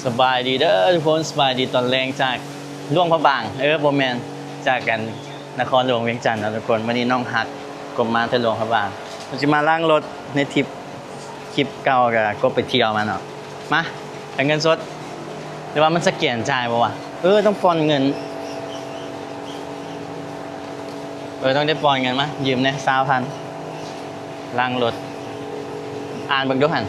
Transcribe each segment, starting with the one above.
ສະບາຍດີເດີທຸກຄົນ, ສະບາຍດີຕອນແລງຈາກຫຼວງພະບາງ. ເອີ ບໍ່ແມ່ນ, ຈາກກັນນະຄອນຫຼວງວຽງຈັນເນາະທຸກຄົນ. ມື້ນີ້ນ້ອງຮັກກົບມາແຕ່ຫຼວງພະບາງ, ເພິ່ນຊິມາລ້າງລົດໃນທຣິບ ຄລິບເກົ່າກໍກົບໄປທ່ຽວມາເນາະ. ມາ ໃຫ້ເງິນສົດ ຫຼືວ່າມັນສະແກນຈ່າຍບໍ່ວະ? ເອີ ຕ້ອງປ່ອນເງິນ. ເອີ ຕ້ອງໄດ້ປ່ອນເງິນມາ. ຢືມແດ່ ຊາວພັນ ລ້າງລົດ. ອ່ານເບິ່ງດູຫັ້ນ.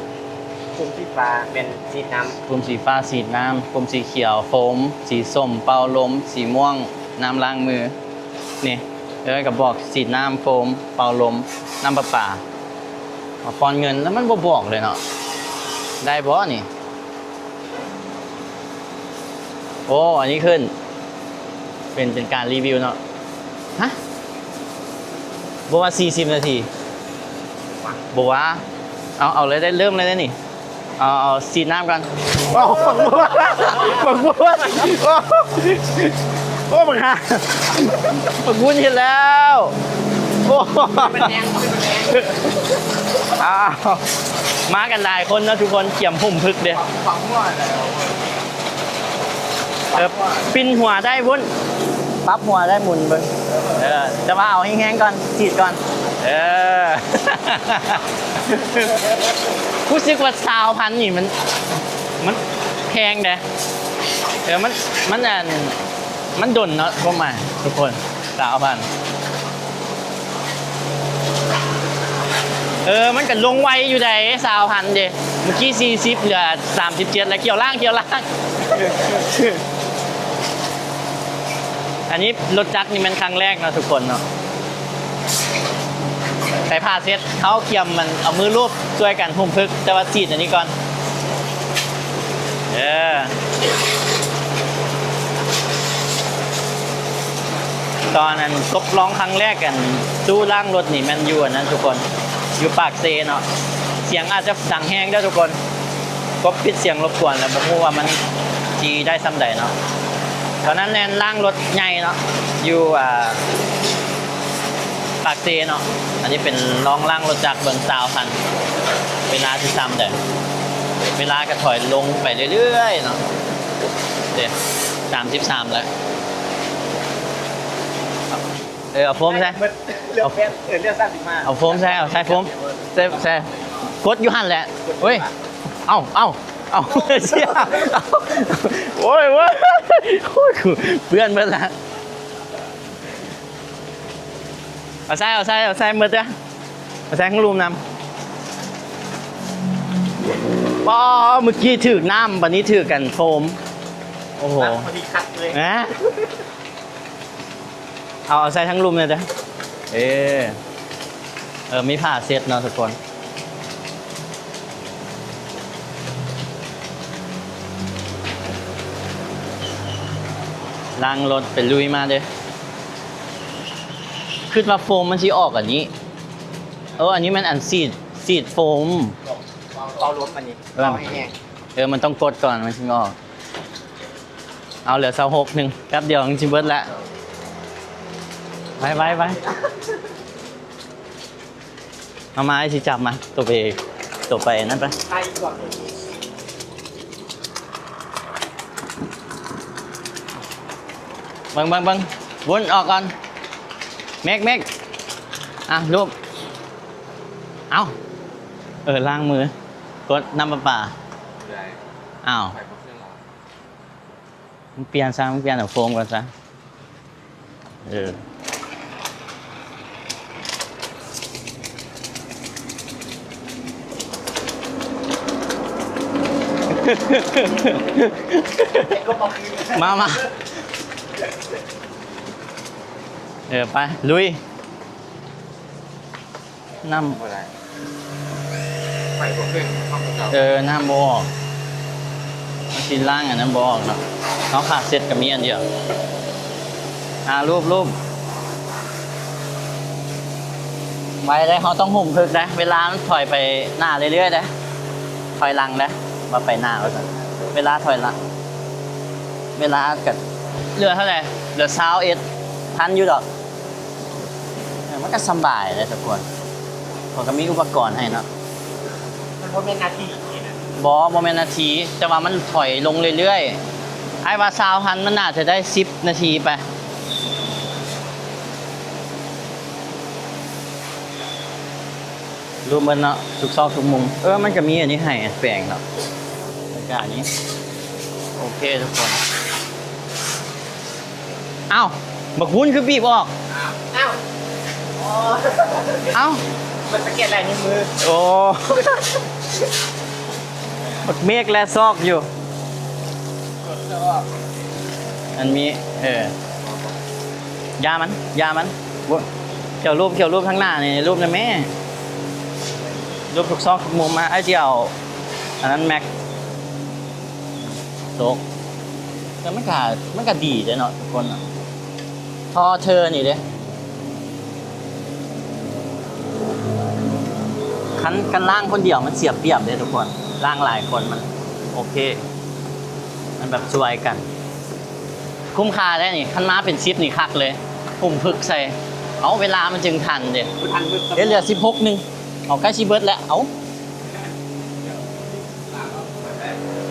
ປຸ່ມສີຟ້າແມ່ນສີດນ້ຳ. ປຸ່ມສີຟ້າສີດນ້ຳ, ປຸ່ມສີຂຽວໂຟມ, ສີສົ້ມເປົ່າລົມ, ສີມ່ວງນ້ຳລ້າງມື. ນີ້ ເອີ ກະບອກສີດນ້ຳໂຟມເປົ່າລົມ ນ້ຳປະປາ. ມາປ່ອນເງິນແລ້ວມັນບໍ່ບອກເລີຍເນາະ. ໄດ້ບໍ່ນີ້? ໂອ້ ອັນນີ້ຂຶ້ນ ເປັນ ເປັນການຣີວິວເນາະ. ຮະ? ບໍ່ວ່າສີ່ສິບນາທີ ບໍ່ວ່າ. ເອົາ ເອົາເລີຍ ໄດ້ເລີ່ມເລີຍເດ້ນີ້. ເອົາ ເອົາສີດນ້ຳກ່ອນ. ໂອ້ ບັກບົວ ບັກບົວ ໂອ້ ໂອ້ ບັກຫ່າ ບັກບຸນເຮັດແລ້ວ. ໂອ້ ອ້າວ ມາກັນຫຼາຍຄົນເນາະທຸກຄົນ, ກຽມຫຸ້ມພຶກເດ້. ເອີ ປິ່ນຫົວໄດ້ວຸ້ນ ປັບຫົວໄດ້ໝູນເບິ່ງ. ເອີ ແຕ່ວ່າເອົາແຮງໆກ່ອນ ສີດກ່ອນ. ເອີ ຮູ້ສຶກວ່າຊາວພັນນີ້ມັນ ມັນແພງເດ້. ເອີ ມັນ ມັນ ອັນ ມັນດົນເນາະ ຄວາມໝາຍທຸກຄົນ ຊາວພັນ. ເອີ ມັນກະລົງໄວຢູ່ໃດ ຊາວພັນເດ້. ມື້ກີ້ສີ່ສິບ ເຫຼືອສາມສິບເຈັດ ແລ້ວ. ກ່ຽວລ້າງ ກ່ຽວລ້າງ. ອັນນີ້ລົດຈັກນີ້ແມ່ນຄັ້ງແລກເນາະທຸກຄົນເນາະ. ໃສ່ຜ້າເຊັດ ເຮົາກຽມມັນເອົາມືລູບຊ່ວຍກັນຫຸ້ມພຶກ, ແຕ່ວ່າສີດອັນນີ້ກ່ອນ. ເອີ ຕອນນັ້ນທົດລອງຄັ້ງແລກ ອັນຕູ້ລ້າງລົດນີ້ແມ່ນຢູ່ອັນນັ້ນທຸກຄົນ ຢູ່ປາກເຊເນາະ. ສຽງອາດຈະດັງແຮງເດີທຸກຄົນ, ກົບປິດສຽງລົບກວນແລ້ວ ບໍ່ຮູ້ວ່າມັນຊິໄດ້ສ່ຳໃດເນາະ. ຕອນນັ້ນແລ່ນລ້າງລົດໃຫຍ່ເນາະ ຢູ່ ອ່າ ປາກເຊເນາະ. ອັນນີ້ເປັນລອງລ້າງລົດຈັກເບິ່ງ ຊາວພັນ ເວລາຊິສ່ຳໃດ. ເວລາກະຖອຍລົງໄປເລື້ອຍໆເນາະ. ເດ້ ສາມສິບສາມແລ້ວ. ເອີ ເອົາໂຟມໃສ່ ເຫຼືອແປດ ເອີ ເຫຼືອສາມສິບຫ້າ. ເອົາໂຟມໃສ່ ເອົາໃສ່ໂຟມ ໃສ່ ໃສ່ ກົດຢູ່ຫັ້ນແຫຼະ. ເຮີ້ຍ ເອົາ ເອົາ ເອົາ ເສຍ ໂອ້ຍ ໂອ້ຍ ໂອ້ຍ ເປື້ອນເບິດລະ. ເອົາໃສ່ ເອົາໃສ່ ເອົາໃສ່ໝົດເດີ້. ມາໃສ່ທາງລຸ່ມນຳ. ປ້າ ມື້ກີ້ຖືກນ້ຳ ບັດນີ້ຖືກກັນໂຟມ. ໂອ້ໂຫ ນ້ຳພໍດີຄັກເລີຍ. ເອົາ ເອົາໃສ່ທາງລຸ່ມແດ່ເດີ້. ເອີ ເອີ ມີຜ້າເຊັດເນາະທຸກຄົນ. ລ້າງລົດໄປລຸຍມາເດີ້. ຄິດວ່າໂຟມມັນຊິອອກອັນນີ້. ເອີ ອັນນີ້ແມ່ນອັນສີດ ສີດໂຟມ ເປົ່າລົມອັນນີ້ ເປົ່າໃຫ້ແຮງ. ເອີ ມັນຕ້ອງກົດກ່ອນມັນຈຶ່ງອອກ. ເອົາ ເຫຼືອຊາວຫົກໜຶ່ງ ແປັບດຽວມັນຊິເບິດແລ້ວ. ໄວໆໆ. ເອົາມາ ອ້າຍຊິຈັບມາ ໂຕໄປ ໂຕໄປນັ້ນໄປ. ເບິ່ງ ເບິ່ງ ເບິ່ງ ວົນອອກກ່ອນ. ເມັກ ເມັກ ອ່ະ ລູບ. ເອົ້າ ເອີ ລ້າງມື ກົດນ້ຳປະປາ. ອ້າວ ມຶງປ່ຽນຊະ ມຶງປ່ຽນເອົາໂຟມກ່ອນຊະ. ເອີ ມາ ມາ ເອີ ໄປ ລຸຍ. ນ້ຳ ບໍ່ໄດ້ ໄຟບໍ່ຂຶ້ນ ເອີ ນ້ຳບໍ່ອອກ. ມັນຊິລ້າງອັນນັ້ນບໍ່ອອກເນາະ. ເຮົາຂາດເຊັດກໍມີອັນດຽວ. ອ່າ ລູບ ລູບ ໄວເດ້. ເຮົາຕ້ອງຫຸ້ມເພິກເດ້ ເວລາມັນຖອຍໄປໜ້າເລື້ອຍໆເດ້ ຖອຍຫຼັງເດ້ ວ່າໄປໜ້າວ່າຊັ້ນ. ເວລາຖອຍຫຼັງ ເວລາກໍເຫຼືອເທົ່າໃດ? ເຫຼືອຊາວເອັດ ທັນຢູ່ດອກ. ເອີ ມັນກໍສະບາຍເດ້ທຸກຄົນ ເຂົາກໍມີອຸປະກອນໃຫ້ເນາະ. ມັນບໍ່ແມ່ນໜ້າທີ່ນີ້ນະ ບໍ່ ບໍ່ແມ່ນນາທີ ແຕ່ວ່າມັນຖອຍລົງເລື້ອຍໆ. ອ້າຍວ່າຊາວພັນ ມັນໜ້າຈະໄດ້ສິບນາທີໄປ. ລວມເບິດເນາະ ທຸກຊອກທຸກມຸມ. ເອີ ມັນກະມີອັນນີ້ໃຫ້ແປງເນາະ ແລ້ວກະອັນນີ້. ໂອເຄທຸກຄົນ. ອ້າວ ບັກວຸ້ນຄືບີບອອກ? ອ້າວ ອ້າວ ມັນສະແກນລາຍນິ້ວມື. ໂອ້ ບັກເມກແລຊອກຢູ່. ອັນມີ ເອີ ຢ່າມັນ ຢ່າມັນ. ເຈົ້າຮູບ ເຈົ້າຮູບທາງໜ້ານີ້ ຮູບນຳແມ່. ຮູບທຸກຊອກທຸກມຸມມາ. ອ້າຍຊິເອົາອັນນັ້ນແມັກ ໂຕກ ແຕ່ມັນກະ ມັນກະດີເດ້ເນາະທຸກຄົນເນາະ. ທໍ່ເທີນີ້ເດ້ ຄັນ ຄັນລ້າງຄົນດຽວມັນເສຍປຽບເດ້ທຸກຄົນ. ລ້າງຫຼາຍຄົນມັນໂອເຄ ມັນແບບຊ່ວຍກັນ. ຄຸ້ມຄ່າໄດ໋ນີ້ ຄັນມາເປັນສິບນີ້ຄັກເລີຍ. ຫຸ້ມຜຶກໃສ່ ເອົາ ເວລາມັນຈຶ່ງທັນເດ້. ບໍ່ທັນເບິດ ເດ ເຫຼືອສິບຫົກໜຶ່ງ. ເອົາ ໃກ້ຊິເບິດແລ້ວ. ເອົາ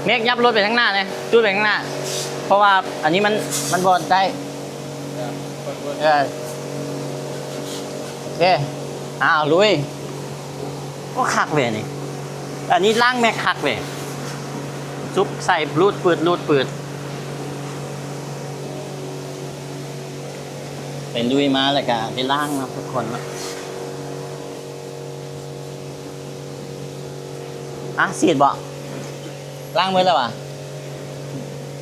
ເມກ ຫຍັບລົດໄປທາງໜ້າແດ່ ຈູດໄປທາງໜ້າ ເພາະວ່າອັນນີ້ມັນ ມັນບໍ່ໄດ້. ເອີ ໂອເຄ ອ້າວ ລຸຍ. ໂອ້ ຄັກເວີຍນີ້ ອັນນີ້ລ້າງແມັກຄັກເວີຍ. ຊຸບໃສ່ ຮູດປືດ ຮູດປືດ ໄປລຸຍມາແລ້ວກະໄປລ້າງເນາະທຸກຄົນເນາະ. ອ່ະ ສີດບໍ່? ລ້າງເບິດແລ້ວຫວາ?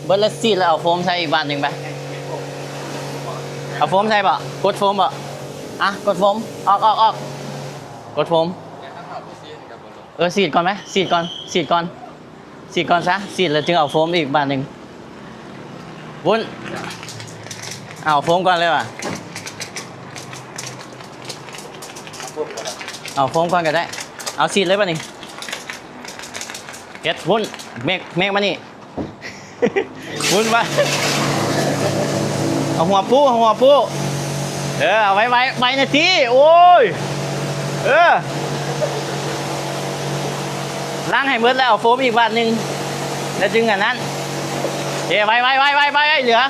ເບິດແລ້ວສີດແລ້ວເອົາໂຟມໃສ່ອີກບາດໜຶ່ງໄປ. ເອົາໂຟມໃສ່ບໍ່? ກົດໂຟມບໍ່? ອ່ະ ກົດໂຟມ ອອກ ອອກ ອອກ ກົດໂຟມ. ເອີ ສີດກ່ອນໄປ ສີດກ່ອນ ສີດກ່ອນ ສີດກ່ອນຊະ ສີດແລ້ວຈຶ່ງເອົາໂຟມອີກບາດໜຶ່ງ. ວຸ້ນ ເອົາໂຟມກ່ອນເລີຍຫວາ? ເອົາໂຟມກ່ອນກະໄດ້. ເອົາສີດເລີຍບາດນີ້. ເຮັດວຸ້ນ ເມກ ເມກມານີ້ ວຸ້ນມາ. ເອົາຫົວປູ ເອົາຫົວປູ. ເອີ ເອົາໄວໆ ໄວແດ່ຕິ. ໂອ້ຍ ເອີ ລ້າງໃຫ້ໝົດແລ້ວເອົາໂຟມອີກບາດໜຶ່ງ ແລ້ວຈຶ່ງອັນນັ້ນ. ເອີ ໄວໆ ໄວໆ ເຫຼືອ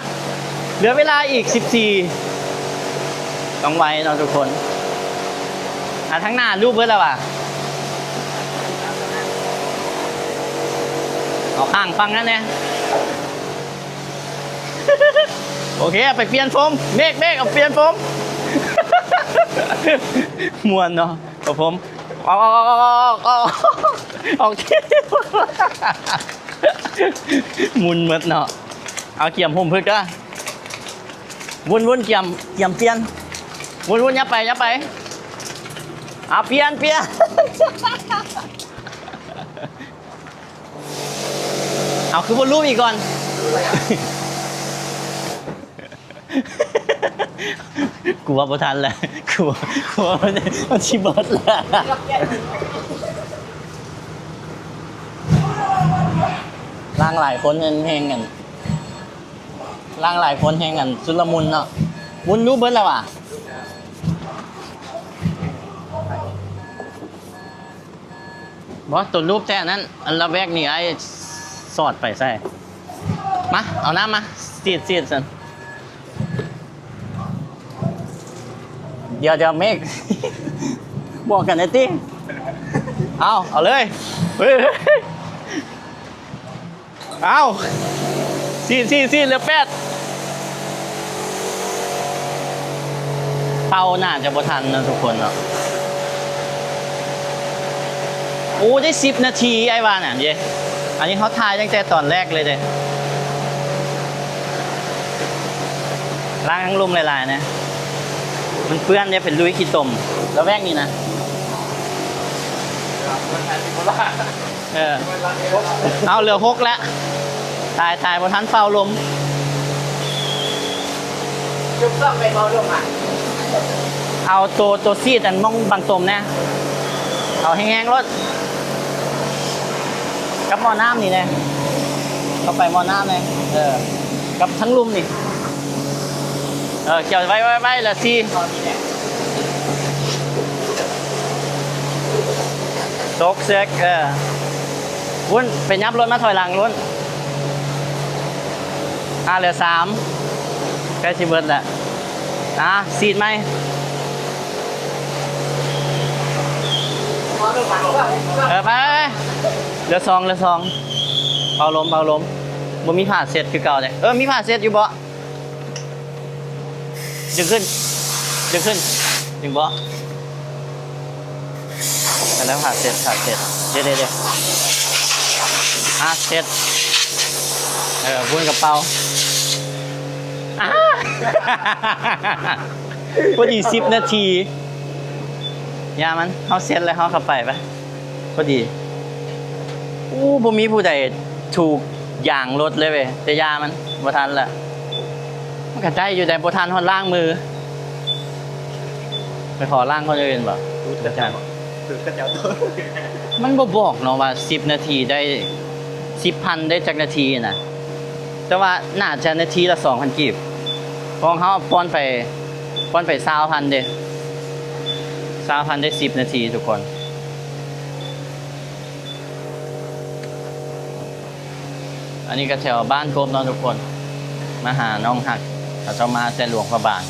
ເຫຼືອເວລາອີກສິບສີ່. ຕ້ອງໄວເນາະທຸກຄົນ. ອ່າ ທາງໜ້າລູບເບິດແລ້ວຫວາ? ເອົາຂ້າງຝັ່ງນັ້ນແດ່. ໂອເຄ ໄປປ່ຽນໂຟມ. ເມກ ເມກ ເອົາປ່ຽນໂຟມ. ມ່ວນເນາະ ເອົາໂຟມ ອອກ ອອກ ອອກ ອອກ ອອກ ອອກ. ໝຸນໝົດເນາະ. ເອົາ ກຽມຫຸ້ມຜຶກເດີ. ວຸ້ນ ວຸ້ນ ກຽມ ກຽມປ່ຽນ. ວຸ້ນ ວຸ້ນ ຫຍັບໄປ ຫຍັບໄປ. ເອົາ ປ່ຽນ ປ່ຽນ. ເອົາ ຄືບໍ່ລູບອີກກ່ອນ? ກູວ່າບໍ່ທັນແລ້ວ ກູ ກູວ່າມັນ ມັນຊິເບິດແລ້ວ. ລ້າງຫຼາຍຄົນແຮງ ແຮງອັນ ລ້າງຫຼາຍຄົນແຮງອັນຊຸນລະມຸນເນາະ. ວຸ້ນລູບເບິດແລ້ວຫວາ? ບໍ່ ໂຕລູບແທ້ນັ້ນ ອັນລະແວກນີ້ອ້າຍສອດໄປໃສ່. ມາ ເອົານ້ຳມາ ສີດ ສີດຊັ້ນ. ດຽວ ດຽວ ເມກ ບອກກັນແດ່ຕິ. ເອົາ ເອົາເລີຍ. ເຮີ້ຍ ເອົາ ສີ່ ສີ່ ສີ່ ເຫຼືອແປດ. ເປົ່າໜ້າຈະບໍ່ທັນເນາະທຸກຄົນເນາະ. ໂອ້ ໄດ້ສິບນາທີ ອ້າຍວ່ານະເດ້. ອັນນີ້ເຮົາຖ່າຍຕັ້ງແຕ່ຕອນແລກເລີຍເດ້. ລ້າງທັງລຸ່ມຫຼາຍໆນະ ມັນເປື້ອນເດ້ ເປັນລຸຍຂີ້ຕົມ ລະແວກນີ້ນະ. ເອີ ເອົາ ເຫຼືອຫົກແລ້ວ. ຕາຍ ຕາຍ ບໍ່ທັນເປົ່າລົມ. ຈຸກຕ້ອງໄປເປົ່າລົມອ່ະ. ເອົາໂຕ ໂຕສີດອັນມ່ອງບັງຕົມແນ່. ເອົາແຮງໆໂລດ. ກັບໝໍ້ນ້ຳນີ້ແນ່. ເຂົ້າໄປໝໍ້ນ້ຳແນ່. ເອີ ກັບທັງລຸ່ມນີ້. ເອີ ກ່ຽວໄວ້ ໄວ້ ໄວ້ ລະສີ່. ຕົກເຊັກ ເອີ. ວຸ້ນ ໄປຫຍັບລົດມາຖອຍຫຼັງ ວຸ້ນ. ອ່າ ເຫຼືອສາມ ໃກ້ຊິເບິດແລ້ວ. ອ່າ ສີດໃໝ່. ເອີ ໄປ ໄປ ໄປ. ເຫຼືອສອງ ເຫຼືອສອງ. ເປົ່າລົມ ເປົ່າລົມ. ບໍ່ມີຜ້າເຊັດຄືເກົ່າເດ້. ເອີ ມີຜ້າເຊັດຢູ່ເບາະ? ດຶງຂຶ້ນ ດຶງຂຶ້ນ ດຶງເບາະ. ອັນນັ້ນຜ້າເຊັດ ຜ້າເຊັດ. ເດ ເດ ເດ. ອ່າ ເຊັດ. ເອີ ວຸ້ນກະເປົາ. ອ່າ ພໍດີສິບນາທີ. ຢ່າມັນ ເຮົາເຊັດແລ້ວເຮົາເຂົ້າໄປ ໄປ. ພໍດີ. ໂອ້ ບໍ່ມີຜູ້ໃດຖືກຢາງລົດເລີຍເວີຍ. ແຕ່ຢ່າມັນ ບໍ່ທັນລະ. ມັນກະໄດ້ຢູ່ໃດ໋ ບໍ່ທັນຮອດລ້າງມື. ໄປຂໍລ້າງຄົນອື່ນບໍ? ຖືກຂະເຈົ້າ ຖືກຂະເຈົ້າ. ມັນບໍ່ບອກເນາະວ່າສິບນາທີໄດ້ ສິບພັນໄດ້ຈັກນາທີນະ. ແຕ່ວ່າໜ້າຈະນາທີລະສອງພັນກີບ. ຂອງເຮົາປ່ອນໄປ ປ່ອນໄປຊາວພັນເດ້. ຊາວພັນໄດ້ສິບນາທີທຸກຄົນ. ອັນນີ້ກະແຖວບ້ານກົບເນາະທຸກຄົນ. ມາຫານ້ອງຮັກ ເຂົາເຈົ້າມາແຕ່ຫຼວງພະບາງ.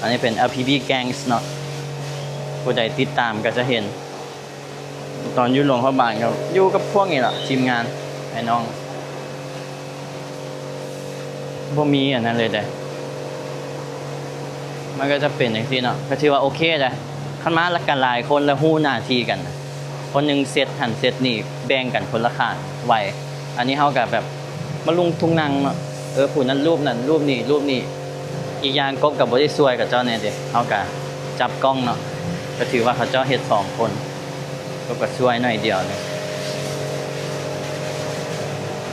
ອັນນີ້ເປັນ ແອລ ພີ ບີ Gangs ເນາະ. ຜູ້ໃດຕິດຕາມກະຈະເຫັນ ຕອນຢູ່ຫຼວງພະບາງກະຢູ່ກັບພວກນີ້ລະ ທີມງານ ອ້າຍນ້ອງ. ບໍ່ມີອັນນັ້ນເລີຍເດ້. ມັນກະຈະເປັນຈັ່ງຊີ້ເນາະ. ກະຖືວ່າໂອເຄເດ້. ຄັນມາລະກະຫຼາຍຄົນລະຮູ້ໜ້າທີ່ກັນ. ຄົນໜຶ່ງເຊັດຫັ້ນເຊັດນີ້ ແບ່ງກັນຄົນລະຂ້າງ ໄວ. ອັນນີ້ເຮົາກະແບບມາລົງທຸງນັ່ງເນາະ. ເອີ ຜູ້ນັ້ນຮູບນັ້ນ ຮູບນີ້ ຮູບນີ້. ອີກຢ່າງກົບກະບໍ່ໄດ້ຊ່ວຍເຂົາເຈົ້າແດ່ເດ້. ເຮົາກະຈັບກ້ອງເນາະ. ກະຖືວ່າເຂົາເຈົ້າເຮັດສອງຄົນ. ກົບກະຊ່ວຍໜ້ອຍດຽວໜຶ່ງ.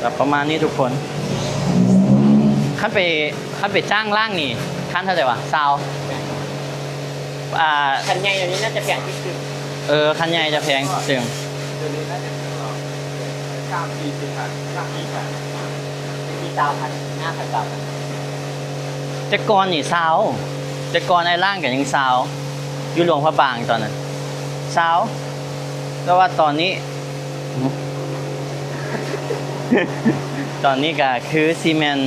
ກະປະມານນີ້ທຸກຄົນ. ຄັນໄປ ຄັນໄປຈ້າງລ້າງນີ້ ຄັນເທົ່າໃດຫວາ? ຊາວ. ອ່າ ຄັນໃຫຍ່ດຽວນີ້ໜ້າຈະແພງທີ່ສຸດ. ເອີ ຄັນໃຫຍ່ຈະແພງສຸດ. ດຽວນີ້ໜ້າຈະເຖິງແລ້ວ ສາມສີ່ສິບພັນ ຫຼັກສີ່ພັນ. ມີຊາວພັນ ຫ້າພັນ ຊາວພັນ. ແຕ່ກ່ອນນີ້ຊາວ ແຕ່ກ່ອນອ້າຍລ້າງກະຍັງຊາວ ຢູ່ຫຼວງພະບາງຕອນນັ້ນ ຊາວ. ແຕ່ວ່າຕອນນີ້ ຕອນນີ້ກະຄືຊິແມ່ນ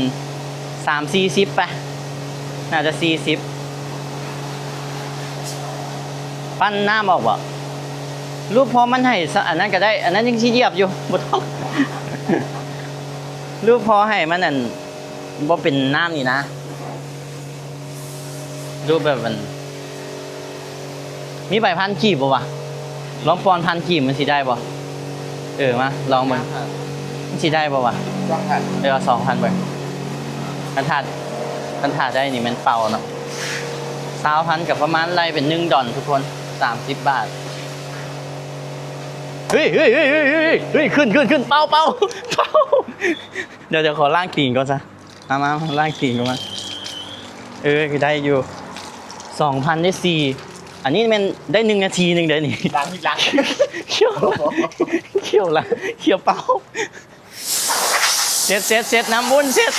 ສາມສີ່ສິບປະ ໜ້າຈະສີ່ສິບ. ປັ່ນນ້ຳອອກບໍ? ລູບພໍມັນໃຫ້ ອັນນັ້ນກະໄດ້ ອັນນັ້ນຍັງຊິຢຽບຢູ່ ບໍ່ຕ້ອງ ລູບພໍໃຫ້ມັນ ອັນ ບໍ່ເປັນນ້ຳນີ້ນະ. ຮູບແບບມັນ ມີໃບພັນກີບບໍ່ວະ? ລອງປ່ອນພັນກີບມັນຊິໄດ້ບໍ່? ເອີ ມາລອງເບິ່ງ ມັນຊິໄດ້ບໍ່ວະ? ເອີ ເອົາສອງພັນເບິ່ງ. ຄັນຖ້າ ຄັນຖ້າໄດ້ນີ້ແມ່ນເປົ່າເນາະ. ຊາວພັນກະປະມານໄລ່ເປັນໜຶ່ງດອນທຸກຄົນ ສາມສິບບາດ. ເຮີ້ຍ ເຮີ້ຍ ຂຶ້ນ ຂຶ້ນ ຂຶ້ນ ເປົ່າ ເປົ່າ ເປົ່າ. ດຽວ ດຽວຂໍລ້າງຕີນກ່ອນຊະ. ມາ ມາ ມາ ລ້າງຕີນກ່ອນມາ. ເອີ ໄດ້ຢູ່ ສອງພັນໄດ້ສີ່. ອັນນີ້ແມ່ນໄດ້ໜຶ່ງນາທີໜຶ່ງເດ້ນີ້. ລ້າງ ລ້າງ ຂຽວ ຂຽວລະ ຂຽວເປົ່າ. ເຊັດ ເຊັດ ເຊັດ ນ້ຳວຸ້ນ ເຊັດ.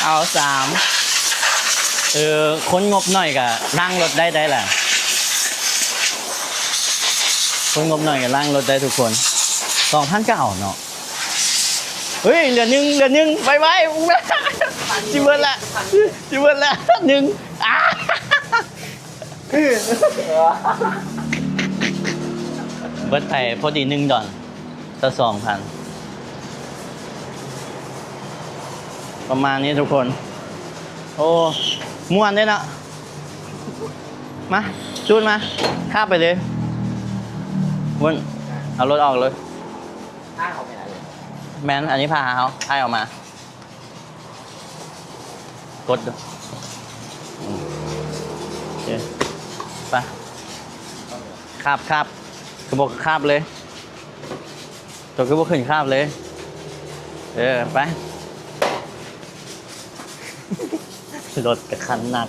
ເອົາສາມ. ເອີ ຄົນງົບໜ້ອຍກະລ້າງລົດໄດ້ ໄດ້ລະ. ຄົນງົບໜ້ອຍກະລ້າງລົດໄດ້ທຸກຄົນ. ສອງພັນກະເອົາເນາະ. ເຮີ້ຍ ເຫຼືອໜຶ່ງ ເຫຼືອໜຶ່ງ ໄວໆ. ຊິເບິດລະ ຊິເບິດລະ ໜຶ່ງ. ອາ ເບິດໄປພໍດີໜຶ່ງດອນ ຊາວສອງພັນ ປະມານນີ້ທຸກຄົນ. ໂອ້ ມ່ວນເດ້ເນາະ. ມາ ຈູດມາ ຄາບໄປເລີຍ. ວຸ້ນ ເອົາລົດອອກເລີຍ. ແມ່ນ ອັນນີ້ພາເຮົາ ອ້າຍອອກມາ ກົດດູ. ອືມ ໂອເຄ ໄປ ຄາບ ຄາບ ກະບອກຄາບເລີຍ. ໂຕຄືບໍ່ຂຶ້ນຄາບເລີຍ. ເອີ ໄປ. ລົດກະຄັນໜັກ.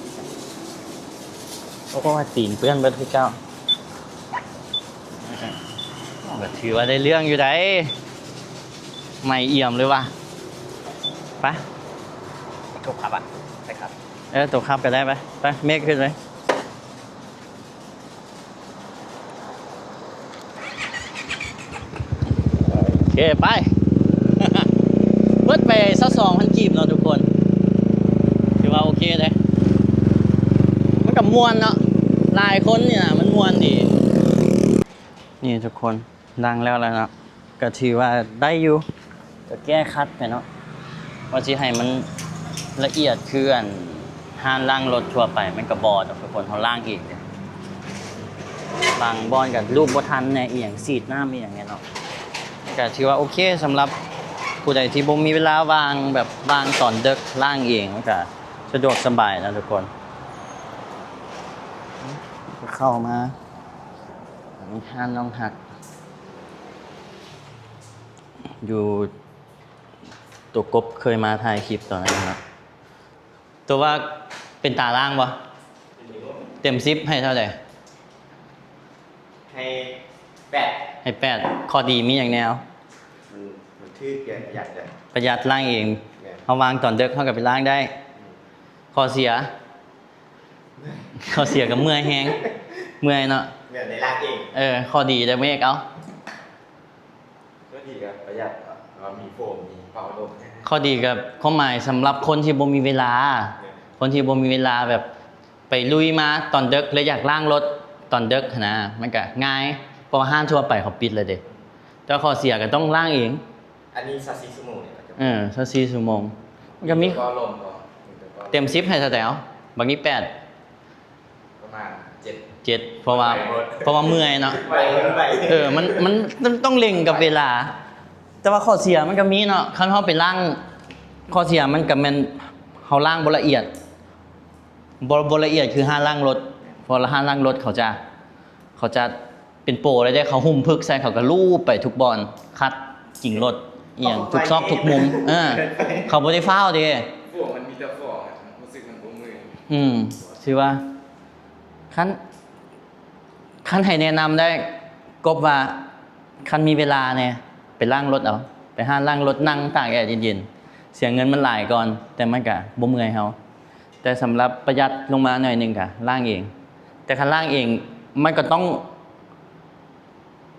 ໂອ້ຍ ຕີນເປື້ອນເບິດຄືເກົ່າ. ກະຖືວ່າໄດ້ເລື່ອງຢູ່ໃດ໋. ໃໝ່ອ່ຽມເລີຍວ່າ. ໄປ ໂຕຂັບອະ ໄປຂັບ. ເອີ ໂຕຂັບກະໄດ້. ໄປ ໄປ ເມກຂຶ້ນໄປ. ເຄ ໄປ ເບິດໄປຊາວສອງພັນກີບເນາະທຸກຄົນ ຖືວ່າໂອເຄເດ້ ມັນກໍມ່ວນເນາະ ຫຼາຍຄົນນີ້ນະ ມັນມ່ວນດີ. ນີ້ທຸກຄົນ ລ້າງແລ້ວແລ້ວເນາະ ກໍຖືວ່າໄດ້ຢູ່ ກໍແກ້ຂັດໄປເນາະ ວ່າຊິໃຫ້ມັນລະອຽດຄືອັນຮ້ານລ້າງລົດທົ່ວໄປ ມັນກໍບໍ່ດອກທຸກຄົນ ເຮົາລ້າງເອງເດ້ ບາງບ່ອນກໍລູບບໍ່ທັນແດ່ ອີ່ຫຍັງ ສີດນ້ຳອີ່ຫຍັງແດ່ເນາະ ກໍຖືວ່າໂອເຄ ສຳລັບຜູ້ໃດທີ່ບໍ່ມີເວລາວ່າງ ແບບວ່າງຕອນເດິກ ລ້າງເອງ ມັນກໍສະດວກສະບາຍເນາະທຸກຄົນ ເຂົ້າມາ ອັນນີ້ຮ້ານນ້ອງຮັກ ຢູ່ ຕົວກົບເຄີຍມາຖ່າຍຄລິບຕອນນັ້ນເນາະ ຕົວວ່າເປັນຕາລ້າງບໍ່? ເຕັມສິບໃຫ້ເທົ່າໃດ? ໃຫ້ແປດ ໃຫ້ແປດ ຂໍ້ດີມີຫຍັງແດ່? ມັນ ມັນຖືກແລ້ວ ປະຢັດເດ້ ປະຢັດ ລ້າງເອງ ແມ່ນ ເຮົາວ່າງຕອນເດິກເຮົາກໍໄປລ້າງໄດ້ ອືມ ຂໍ້ເສຍ ຂໍ້ເສຍກໍເມື່ອຍແຮງ ເມື່ອຍເນາະ ແມ່ນ ໄດ້ລ້າງເອງ ເອີ ຂໍ້ດີເດ້ ເມກເອົາ ກໍດີກໍປະຢັດ ເພາະວ່າມີໂຟມ ມີເປົ່າລົມ ຂໍ້ດີກໍຄວາມໝາຍສຳລັບຄົນທີ່ບໍ່ມີເວລາ ແມ່ນ ຄົນທີ່ບໍ່ມີເວລາແບບໄປລຸຍມາຕອນເດິກ ແລະ ຢາກລ້າງລົດຕອນເດິກຫັ້ນນະ ມັນກໍງ່າຍ ເພາະວ່າຮ້ານທົ່ວໄປເຂົາປິດແລ້ວເດ້ ແຕ່ຂໍ້ເສຍກໍຕ້ອງລ້າງເອງ ອັນນີ້ຊາວສີ່ຊົ່ວໂມງນີ້ ເອີ ຊາວສີ່ຊົ່ວໂມງ ມັນກໍມີ ມີເປົ່າລົມບໍ່? ມີເປົ່າລົມ ເຕັມສິບໃຫ້ເທົ່າໃດ? ບັກນີ້ແປດ ປະມານເຈັດ ເຈັດ ເພາະວ່າ ໄວໂພດ ເພາະວ່າເມື່ອຍເນາະ ໄວເກີນໄປ ເອີ ມັນ ມັນ ມັນຕ້ອງເລັ່ງກັບເວລາ ແຕ່ວ່າຂໍ້ເສຍມັນກໍມີເນາະ ຄັນເຮົາໄປລ້າງ ຂໍ້ເສຍມັນກໍແມ່ນເຮົາລ້າງບໍ່ລະອຽດ ບໍ່ ບໍ່ລະອຽດຄືຮ້ານລ້າງລົດ ເພາະວ່າຮ້ານລ້າງລົດເຂົາຈະ ເຂົາຈະ ເປັນໂປເລີຍເດ້ ເຂົາຫຸ້ມຜຶກໃສ່ ເຂົາກໍລູບໄປທຸກບ່ອນ ຂັດກິງລົດ ອີ່ຫຍັງ ທຸກຊອກທຸກມຸມ ເອີ ເຂົາບໍ່ໄດ້ຟ້າວເດ້ ພວກມັນມີແຕ່ຟອງ ຮູ້ສຶກມັນບໍ່ເມື່ອຍ ອືມ ຖືວ່າ ຄັນ ຄັນໃຫ້ແນະນຳໄດ້ ກົບວ່າ ຄັນມີເວລາແດ່ ໄປລ້າງລົດເອົາ ໄປຮ້ານລ້າງລົດ ນັ່ງຕາກແອເຢັນໆ ເສຍເງິນມັນຫຼາຍກ່ອນ ແຕ່ມັນກະບໍ່ເມື່ອຍເຮົາ ແຕ່ສຳລັບປະຢັດລົງມາໜ້ອຍໜຶ່ງກະລ້າງເອງ ແຕ່ຄັນລ້າງເອງມັນກໍຕ້ອງ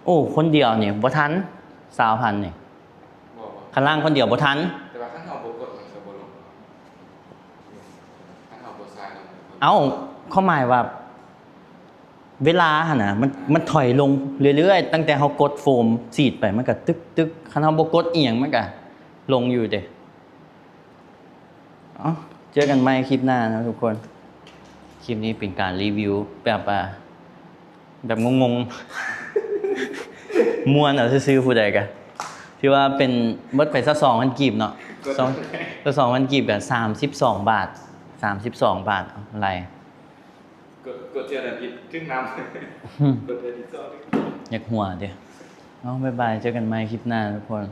ໂອ້ ຄົນດຽວນີ້ບໍ່ທັນ ຊາວພັນນີ້ ບໍ່ ບໍ່ ຄັນລ້າງຄົນດຽວບໍ່ທັນ ແຕ່ວ່າຄັນເຮົາບໍ່ກົດມັນກໍບໍ່ລົງ ຄັນເຮົາບໍ່ຊາ ເອົ້າ ຄວາມໝາຍວ່າ ເວລາຫັ້ນນະ ມັນ ມັນຖອຍລົງເລື້ອຍໆ ຕັ້ງແຕ່ເຮົາກົດໂຟມສີດໄປ ມັນກະຕຶກໆ ຄັນເຮົາບໍ່ກົດອີ່ຫຍັງ ມັນກະລົງຢູ່ເດ້. ເອົ້າ ເຈີກັນໃໝ່ຄລິບໜ້າເນາະທຸກຄົນ. ຄລິບນີ້ເປັນການຣີວິວແບບວ່າ ແບບງົງໆ ມ່ວນເອົາຊື່ໆ ຜູ້ໃດກະ ຖືວ່າເປັນ ເບິດໄປຊາວສອງພັນກີບເນາະ ຊາວສອງພັນກີບກະສາມສິບສອງບາດ ສາມສິບສອງບາດ ເອົາໄລ່ ກົດ ກົດເທື່ອດຽວຜິດ ຖືກນຳ ອືມ ກົດເທື່ອທີ່ສອງ ຢາກຫົວເດ. ເອົາ ບາຍບາຍ ເຈີກັນໃໝ່ຄລິບໜ້າທຸກຄົນ.